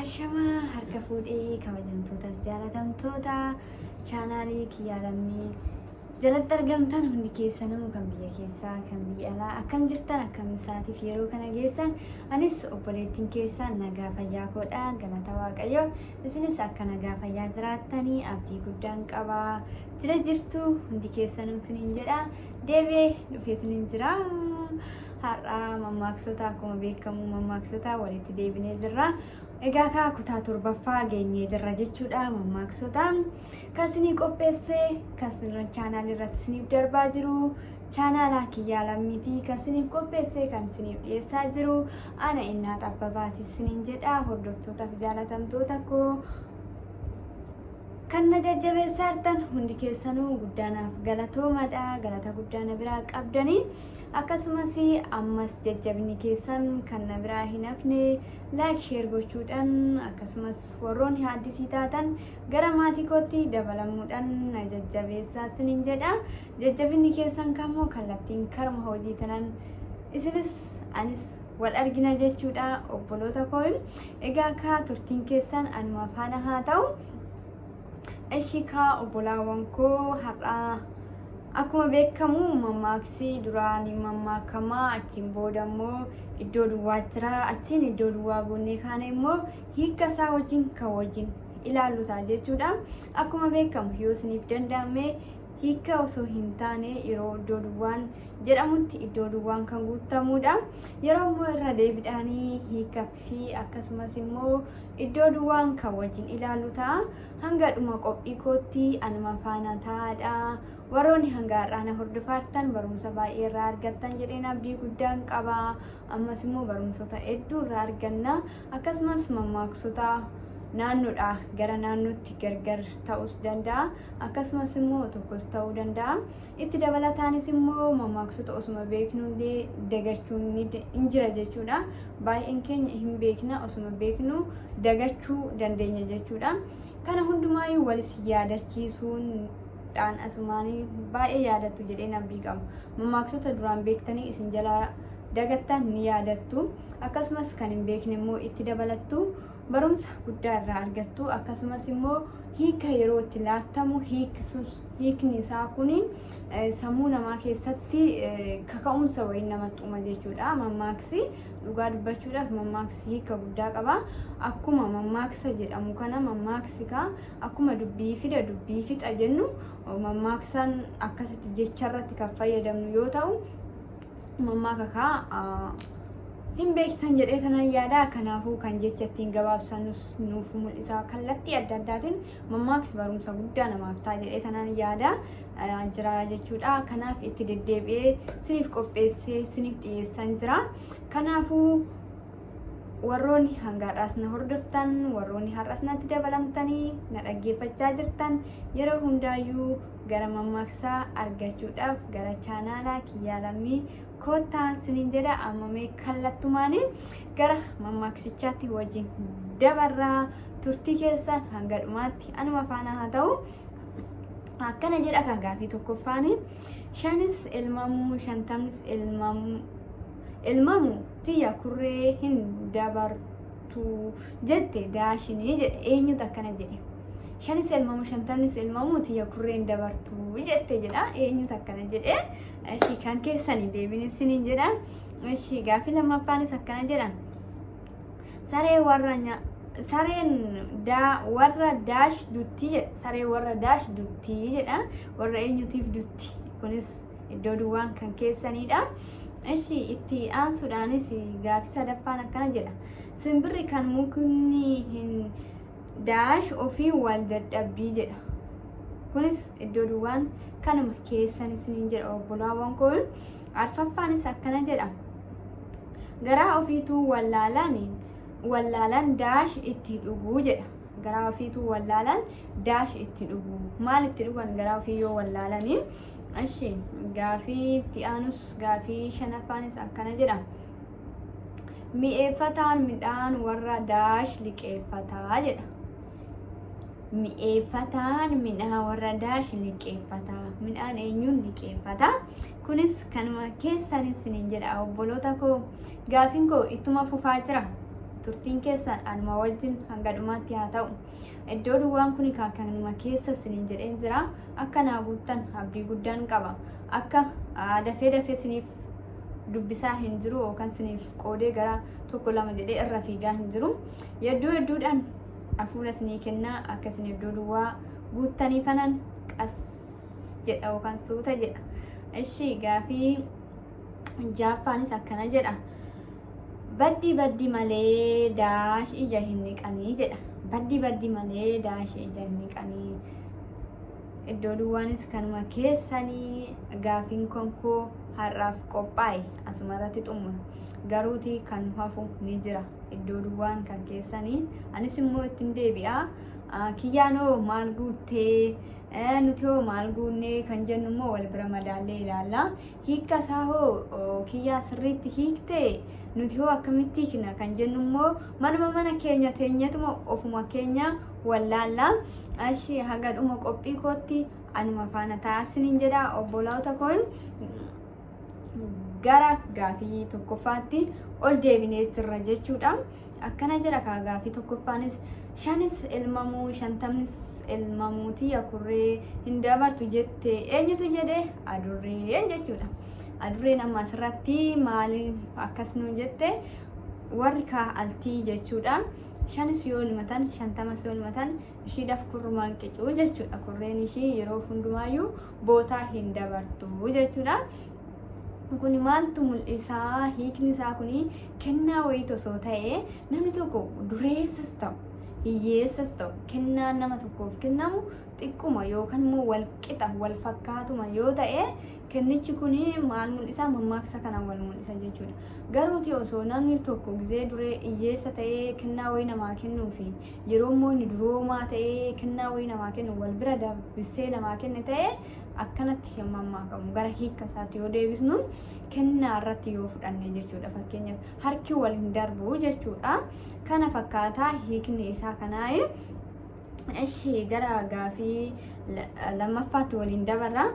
Ashamaa harka fuudhee kabajamtootaaf jaalatamtoota chaanaalii Kiyyaa Lammii jalatti argamtan hundi keessanuu kan biyya keessaa kan biyya alaa akkam jirtan, akkam isaatiif yeroo kana geessan? Anis obboleettiin keessan nagaa fayyaa koodha, galata Waaqayyo. Isinis akka nagaa fayyaa jiraattanii abdii guddaan qaba. Jira jirtu hundi keessanuu isiniin jedha. Deebi'ee dhufeetiniin jira. Har'a mammaaksota, akkuma beekamu mammaaksota walitti deebinee jirra. Egaa kaa kutaa torbaffaa geenyee jirra jechuudha. Mammaaksota kan isinii qopheesse, kan isin chaanaalii irratti isiniif darbaa jiru chaanaalaa Kiyyaa Lammiitii, kan isiniif qopheesse, kan isiniif dhiyeessaa jiru ana Innaat Abbabaati isiniin jedha. Hordoftootaaf jaalatamtoota koo kan na jajjabeessaa jirtan hundi keessanuu guddaanaaf galatoomadha, galata guddaa na biraa qabdanii. Akkasumas ammas jajjabinni keessan kan na biraa hin hafne like, share gochuudhaan, akkasumas warroonni haaddisii taatan gara maatii kootti dabalamuudhaan na jajjabeessaa isiniin jedha. Jajjabinni keessan kammoo kallattiin karuma hojii tanan isinis anis wal argina jechuudha, obboloota koo. Egaa kaa turtiin keessan anuma faana haa ta'u. Ishi kaa obbolaawwan koo, har'aa akkuma beekamu mammaaksi duraa ni mammaakamaa, achiin booda immoo iddoo duwwaa jira, achiin iddoo duwwaa guunnee kaane immoo hiika isaa wajjin kan wajjin ilaallu ta'a jechuudha. Akkuma beekamu yoo isiniif danda'ame hiika osoo hin taane yeroo iddoo duwwaan jedhamutti iddoo duwwaan kan guutamudha. Yeroo immoo irra deebiidhaanii hiika fi akkasumas immoo iddoo duwwaan kan wajjin ilaallu ta'a. Hanga dhuma qophii kootti anuma faana ta'aadha. Warroonni hanga har'aa na hordofaartan barumsa baay'ee irraa argattan jedheen abdii guddaan qaba. Ammas immoo barumsota hedduu irraa arganna. Akkasumas mammaaksota naannoodhaa gara naannootti gargar ta'us danda'a. Akkasumas immoo tokkos ta'uu danda'a. Itti dabalataanis immoo mammaaksota osuma beeknu illee dagachuun ni hin jira jechuudha. Baay'een keenya hin beekna, osuma beeknu dagachuu dandeenya jechuudha. Kana hundumaayyuu walis yaadachiisuun dhaan asumaanii baay'ee yaadattu jedheen abdii qaba. Mammaaksota duraan beektanii isin jalaa dagattan ni yaadattu. Akkasumas kan hin beekne immoo itti dabalattu. Barumsa guddaa irraa argattu. Akkasumas immoo hiika yeroo itti laattamu hiikni isaa kun sammuu namaa keessatti kaka'umsa wayii namatti uuma jechuudha. Mammaaksi dhugaa dubbachuudhaaf mammaaksi hiika guddaa qaba. Akkuma mammaaksa jedhamu kana mammaaksi kaa akkuma dubbii fida dubbii fixa jennu, mammaaksaan akkasitti jecharratti kan fayyadamnu yoo ta'u, mammaaka kaa hin beektan jedhee tanan yaada. Kanaafuu kan jecha ittiin gabaabsanus nuuf mul'isa. Kallattii adda addaatiin mammaaksi barumsa guddaa namaaf ta'a jedhee tanan yaada jira jechuudha. Kanaaf itti deddeebi'ee siniif qopheessee siniif dhiyeessan jira. Kanaafuu warroonni hanga har'aas na hordoftan, warroonni har'as natti dabalamtanii na dhaggeeffachaa jirtan, yeroo hundaayyuu gara mammaaksaa argachuudhaaf gara chaanaalaa Kiyyaa Lammii koottaan sinin jedha. Ammamee kallattumaaniin gara mammaaksichaatti wajjin dabarraa, turtii keessan hanga dhumaatti anuma faana haa ta'u. Akkana jedha kan gaafii tokkoffaani: shanis elmamuu 50nis elmamuu elmamu tiyya kurree hin dabartu jette daashinii jedhe. Eenyutu akkana jedhe? Shanis elmamu 50nis elmamu tiyya kurree hin dabartu jette jedha. Eenyutu akkana jedhe? Ishii kan keessanii deebin isiniin jedha. Ishii gaafii lammaffaanis akkana jedha: saree warra sareen daa warra daash dutti jedha. Saree warra daash dutti jedha. Warra eenyutiif dutti? Kunis iddoo duwwaan kan keessanidha. Ishi itti aansuudhaanis gaafii sadaffaan akkana jedha: simbirri kan mukni hin daash ofii wal dadhabbii jedha. Kunis iddoo duwwaan kanuma keessan isiniin jedha, obbolaawwan koo. Arfaffaanis akkana jedha: garaa ofiituu wallaalaan wallaalaan daash itti dhuguu jedha. Garaa ofiituu wallaalaan daash itti dhuguu. Maal itti dhugan garaa ofii yoo wallaalanii? Ishi gaafii itti aanus gaafii shanaffaanis akkana jedha: mi'eeffataan midhaan warra daash liqeeffataa jedha. Mi'eeffataan midhaan warra daash liqeeffataa. Midhaan eenyuun liqeeffata? Kunis kanuma keessan isiniin jedha, obboloota koo. Gaafiin koo ittuma fufaa jira. Turtiin keessan anuma wajjin hanga dhumaatti haa ta'u. Iddoo duwwaan kun kanuma keessa isiniin jedheen jira. Akka naa guuttan abdii guddaan qaba. Akka dafee dafee isiniif dubbisaa hin jiru yookaan isiniif qoodee gara tokko lama jedhee irra fiigaa hin jiru. Yedduu hedduudhaan hafuura isinii kennaa akka isin iddoo duwwaa guuttanii fanan qas jedha yookaan suuta jedha. Ishi gaafii jaaffaanis akkana jedha. Baddi baddi malee daash ija hin dhiqanii jedha. Baddi baddi malee daash ija hin dhiqanii. Iddoo duwwaanis kanuma keessanii. Gaafiin konkoo har'aaf qophaa'e asuma irratti xumura. Garuuti kan hafu ni jira. Iddoo duwwaan kan keessanii. Anis immoo ittiin deebi'a. Kiyyaanoo maal guuttee, nuti hoo maal guunnee kan jennu immoo wal bira madaallee ilaalla. Hiikka isaa hoo kiyyaa sirriitti hiiktee, nuti hoo akkamitti hiikna kan jennu immoo manuma mana keenya teenyetuma ofuma keenya wallaalla. Ashi haga dhuma qophii kootti anuma faana taasisaniin jedha obboloota koon. Gara gaafii tokkoffaatti ol deebinee jirra jechuudha. Akkana jedha kaa gaafii tokkoffaanis: shanis elmamuu shantamnis elmamuu tiyya kurree hin dabartu jette eenyutu jedhe? Adurreen jechuudha. Adurreen amma asirratti maaliin akkas nuun jette? Warri kaa altii jechuudha. Shanis yoo elmatan shantamas yoo elmatan ishiidhaaf kurrumaan qicuu jechuudha. Kurreen ishii yeroo hundumaayyuu bootaa hin dabartu jechuudha. Kun maaltu mul'isaa? Hiikni isaa kun kennaa wayii osoo ta'ee, namni tokko dureessas ta'u hiyyeessas ta'u kennaan nama tokkoof kennamu xiqquma yookaan immoo wal qixa wal fakkaatuma yoo ta'e, kennichi kun maal mul'isa? Mammaaksa kana wal mul'isa jechuudha. Garuuti osoo namni tokko gizee duree hiyyeessa ta'ee kennaa wayii namaa kennuu fi yeroo immoo inni duroomaa ta'ee kennaa wayii namaa kennu wal bira darbisee namaa kenne ta'e, akkanatti hin mammaakamu. Gara hiika isaatti yoo deebisnu, kennaa irratti yoo fudhanne jechuudha. Fakkeenyaaf, harki wal hin darbu jechuudha. Kana fakkaataa hiikni isaa kanaayi. Ishi gara gaafii lammaffaatti waliin dabarra.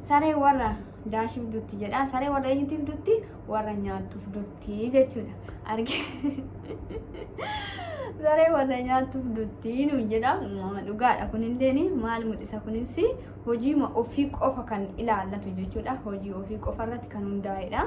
Saree warra daashiif dutti jedha. Saree warra eenyutiif dutti? Warra nyaattuuf dutti jechuudha. Arge, saree warra nyaattuuf dutti nuun jedha. Dhugaadha kunilleen. Maal mul'isa kunis? Hojii ofii qofa kan ilaallatu jechuudha. Hojii ofii qofa irratti kan hundaa'edha.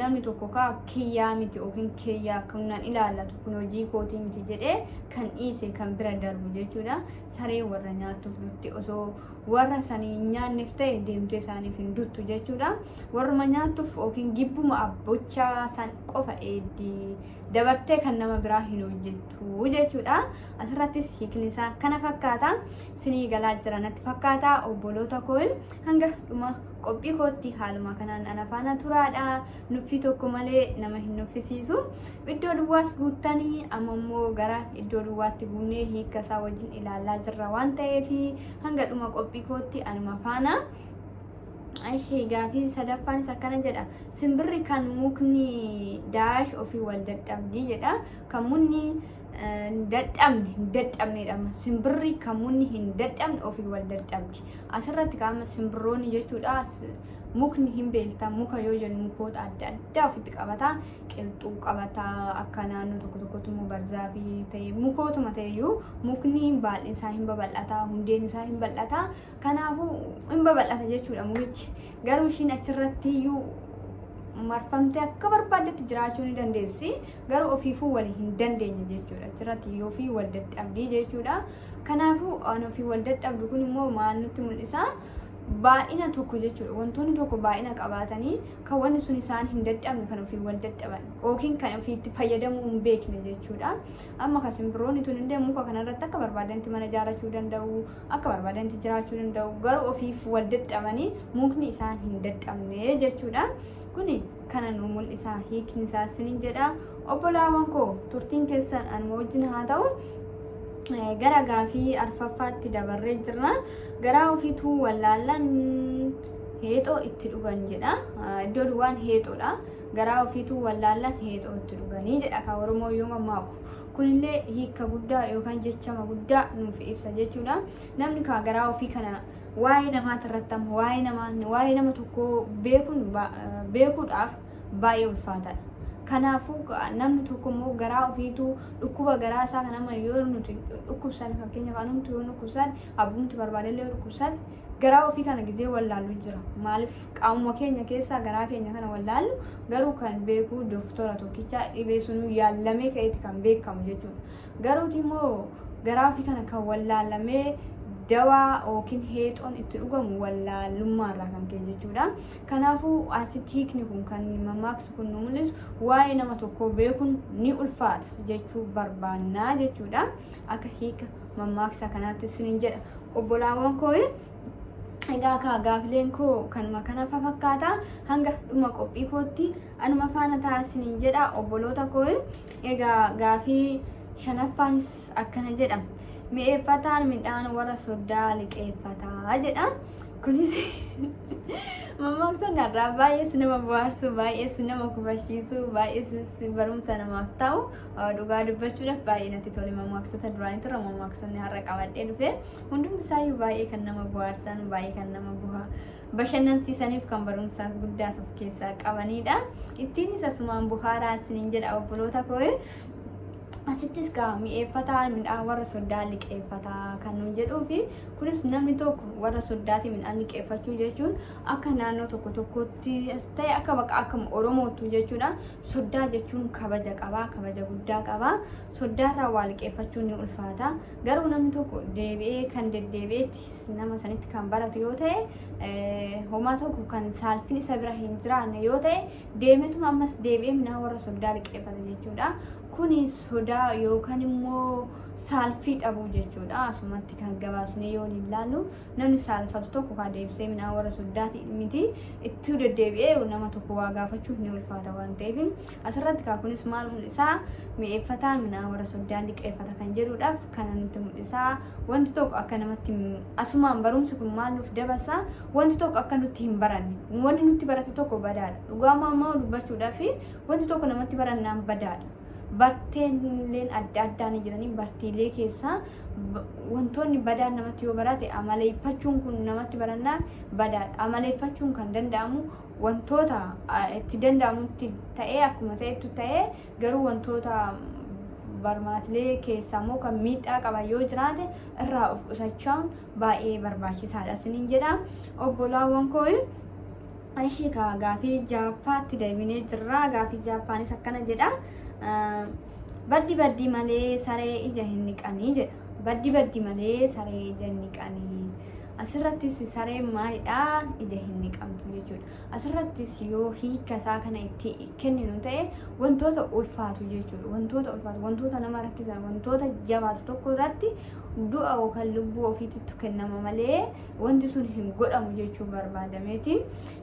Namni tokko kaa kiyyaa miti yookiin kiyyaa kan ilaallatu kun hojii kootii miti jedhee kan dhiise, kan bira darbu jechuudha. Saree warra nyaattuuf dutti, osoo warra sanii hin nyaanneef ta'e deemtee isaaniif hin duttu jechuudha. Warruma nyaattuuf yookiin gibbuma abbochaa san qofa eeddii dabartee kan nama biraa hin hojjettu jechuudha. Asirrattis hiikni isaa kana fakkaata. Sinii galaa jira natti fakkaata obboloota koo. Hanga dhuma qophii kootti haaluma kanaan ana faana turaadha. Nuffii tokko malee nama hin nuffisiisu. Iddoo duwwaas guuttanii, amma immoo gara iddoo duwwaatti guunnee hiika isaa wajjin ilaalaa jirra waan ta'eef hanga dhuma qophii kootti anuma faana. Ishee gaafii sadaffaanis akkana jedha. Simbirri kan mukni daash ofii wal dadhabdi jedha. Kan mukni dadhabne hin dadhabnedha. Simbirri kan mukni hin dadhabne ofii wal dadhabdi. Asirratti qaama simbirroonni jechuudha. Mukni hin beelta. Muka yoo jennu mukoota adda addaa ofitti qabata. Qilxuu qabata. Akka naannoo tokko tokkotti immoo barzaafii ta'e, mukootuma ta'eyyuu mukni baay'een isaa hin babal'ata. Hundeen isaa hin bal'ata. Kanaafuu hin babal'ata jechuudha mukichi. Garuu ishiin achirratti iyyuu marfamtee akka barbaaddetti jiraachuu ni dandeessi. Garuu ofiifuu wal hin dandeenye jechuudha. Achirratti ofii wal dadhabdii jechuudha. Kanaafuu waan ofii wal dadhabdu kun immoo maal nutti mul'isa? Baay'ina tokko jechuudha. Wantoonni tokko baay'ina qabaatanii kan wanni sun isaan hin dadhabne, kan ofii wal dadhaban yookiin kan ofiitti fayyadamuu hin beekne jechuudha. Amma kan simbirroonni tun illee muka kanarratti akka barbaadanitti mana ijaarrachuu danda'u, akka barbaadanitti jiraachuu danda'u. Garuu ofiif wal dadhabanii mukni isaan hin dadhabne jechuudha. Kuni kana nu mul'isa hiikni isaa isiniin jedha. Obbolaawwan koo, turtiin keessan anuma wajjin haa ta'u. Gara gaafii arfaffaatti dabarree jirra. Garaa ofiituu wallaallan heexoo itti dhugan jedha. Iddoo duwwaan heexoodha. Garaa ofiituu wallaallan heexoo itti dhuganii jedha kan Oromoo yoo mammaaku. Kunillee hiika guddaa yookaan jechama guddaa nuuf ibsa jechuudha. Namni kaa garaa ofii kana waa'ee namaati irratti amma waa'ee namaa, waa'ee nama tokkoo beekuun beekuudhaaf baay'ee ulfaataadha. Kanaafuu namni tokko immoo garaa ofiitu dhukkuba garaa isaa kan amma yoo nuti dhukkubsan fakkeenyaaf anumti yoo dhukkubsan abbumti barbaadellee yoo dhukkubsan garaa ofii kana gizee wallaallu jira. Maaliif qaamuma keenya keessaa garaa keenya kana wallaallu garuu kan beeku doktora tokkicha dhibee sunuu yaallamee ka'eeti kan beekamu jechuudha. Garuuti immoo garaa ofii kana kan wallaalamee dawaa yookiin heexoon itti dhugamu wallaalummaa irraa kan ka'e jechuudha. Kanaafuu asitti hiikni kun kan mammaaksi kun nu mul'isu waa'ee nama tokkoo beekuun ni ulfaata jechuu barbaannaa jechuudha. Akka hiika mammaaksa kanaatti isiniin jedha. Obbolaawwan koo egaa kaa gaafileen koo kanuma kana fakkaata. Hanga dhuma qophii kootti anuma faana ta'a isiniin jedha obboloota koo. Egaa gaafii shanaffaanis akkana jedha. Mi'eeffataan midhaan warra soddaa liqeeffataa jedha. Kunis mammaaksa har'aa baay'ees nama bohaarsu, baay'ees nama kofalchiisu, baay'ees barumsa namaaf ta'u dhugaa dubbachuudhaaf baay'ee natti tole mammaaksota duraanii turre mammaaksonni har'a qabadhee dhufe hundumti isaayyuu baay'ee kan nama bohaarsan, baay'ee kan nama boha bashannansiisaniif kan barumsa guddaas of keessaa qabanidha. Ittiinis asumaan bohaaraa isiniin jedha obboloota koo. Asittis gaa mi'eeffataan midhaan warra soddaa liqeeffataa kan nuun jedhuu fi kunis namni tokko warra soddaatii midhaan liqeeffachuu jechuun akka naannoo tokko tokkotti ta'e akka bakka akka Oromootu jechuudha. Soddaa jechuun kabaja qabaa, kabaja guddaa qabaa. Soddaarraa waa liqeeffachuun ni ulfaata. Garuu namni tokko deebi'ee kan deddeebi'eetti nama sanitti kan baratu yoo ta'e homaa tokko kan saalfin isa bira hin jiraanne yoo ta'e deemetuma ammas deebi'ee midhaan warra soddaa liqeeffata jechuudha. Kuni sodaa yookaan immoo saalfii dhabuu jechuudha. Asumatti kan gabaabsinee yoo ilaallu namni saalfatu tokko kan deebisee midhaan warra soddaati miti itti deddeebi'ee nama tokko waa gaafachuuf ni ulfaata waan ta'eef asirratti kaa kunis maal mul'isaa mi'eeffataan midhaan warra soddaa liqeeffata kan jedhuudhaaf kana nutti mul'isaa. Wanti tokko akka namatti asumaan barumsi kun maal nuuf dabarsa wanti tokko akka nutti hin baranne wanni nutti barate tokko badaadha. Dhugaa ammoo dubbachuudhaaf wanti tokko namatti barannaan badaadha. Barteeleen adda addaa ni jiranii bartiilee keessaa wantoonni badaan namatti yoo barate amaleeffachuun kun namatti barannaan badaadha. Amaleeffachuun kan danda'amu wantoota itti danda'amutti ta'ee akkuma ta'ettu ta'ee garuu wantoota barmaatilee keessaa immoo kan miidhaa qaban yoo jiraate irraa of qusachuun baay'ee barbaachisaadha isiniin jedha. Obbolaawwan koo ishee kaa gaafii ja'affaatti deebinee jirra. Gaafii ja'affaanis akkana jedha. Baddi baddi malee saree ija hin dhiqanii jedha. Baddi baddi malee saree ija hin dhiqanii. Asirrattis sareen maalidha? Ija hin dhiqamtu jechuudha. Asirrattis yoo hiika isaa kana itti kenninu ta'e wantoota ulfaatu jechuudha. Wantoota ulfaatu, wantoota nama rakkisan, wantoota jabaatu tokko irratti du'a yookaan lubbuu ofiititti kennama malee wanti sun hin godhamu jechuu barbaadameeti.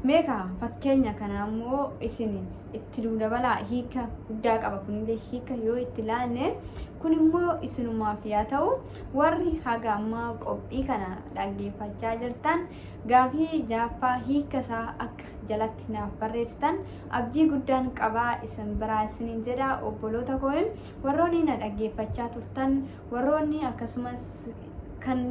Meeqa fakkeenya kanaa immoo isin itti dabalaa hiika guddaa qaba kunillee hiika yoo itti laanne kun immoo isinumaaf yaa ta'u warri haga ammaa qophii kana dhaggeeffachaa jirtan gaafii jaaffaa hiika isaa akka jalatti naaf barreessitan abdii guddaan qabaa isin biraa isiniin jedha obboloota koo warroonni na dhaggeeffachaa turtan warroonni akkasumas kan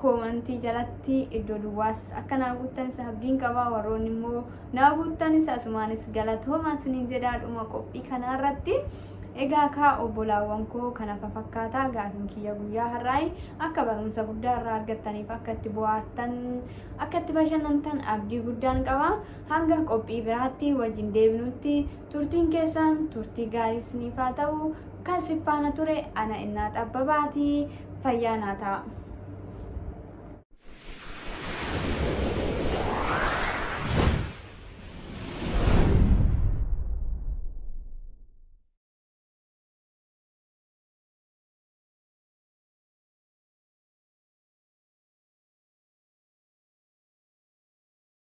koomantii jalatti iddoo duwwaas akka naa guuttanis abdiin qabaa warroonni immoo naa guuttanis asumaanis galatooma isiniin jedhaa dhuma qophii kanaa irratti. Egaa kaa obbolaawwan koo kana fakkaataa gaafiin kiyya guyyaa har'aayi akka barumsa guddaa irraa argattaniif akka itti bohaartan akka itti bashannantan abdii guddaan qaba. Hanga qophii biraatti wajjin deebinutti turtiin keessan turtii gaarii isiniif haa ta'u. Kan si faana ture ana Innaa Xabbabaati. Fayyaa naa ta'a.